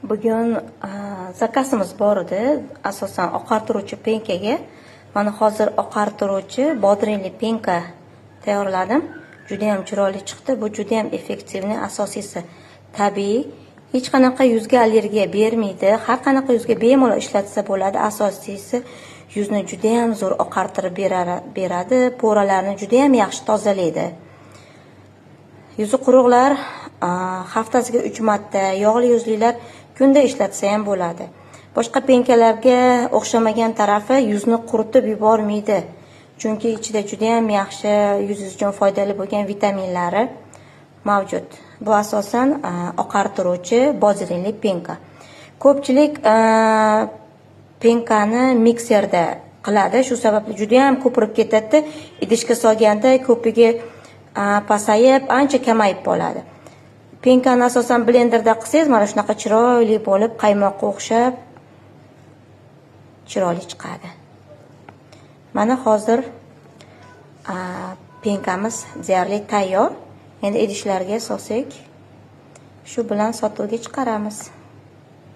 Bugun заказ imiz bor edi, asosan oqartiruvchi пенка ga. Mana hozir oqartiruvchi bodringli пенка tayyorladim. Judayam chiroyli chiqdi. Bu judayam эффективный, asosiysi tabiiy. Hech qanaqa yuzga allergiya bermaydi. Har qanaqa yuzga bemalol ishlatsa bo'ladi. Asosiysi yuzni judayam zo'r oqartirib beradi, пора larni judayam yaxshi tozalaydi. Yuzi quruqlar haftasiga 3 marta, yog'li yuzlilar kunda ishlatsa ham bo'ladi. Boshqa пенка larga o'xshamagan tarafi, yuzni quritib yubormaydi. Chunki ichida judayam yaxshi, yuzingiz uchun foydali bo'lgan vitaminlari mavjud. Bu asosan oqartiruvchi bodringli пенка. Ko'pchilik пенка ni mikserda qiladi. Shu sababli judayam ko'pirib ketadi. Idishga solganda ko'pigi pasayib, ancha kamayib qoladi. Пенка ni asosan blenderda qilsangiz, mana shunaqa chiroyli bo'lib, qaymoqqa o'xshab chiroyli chiqadi. Mana hozir пенка miz deyarli tayyor. Endi idishlarga solsak, shu bilan sotuvga chiqaramiz.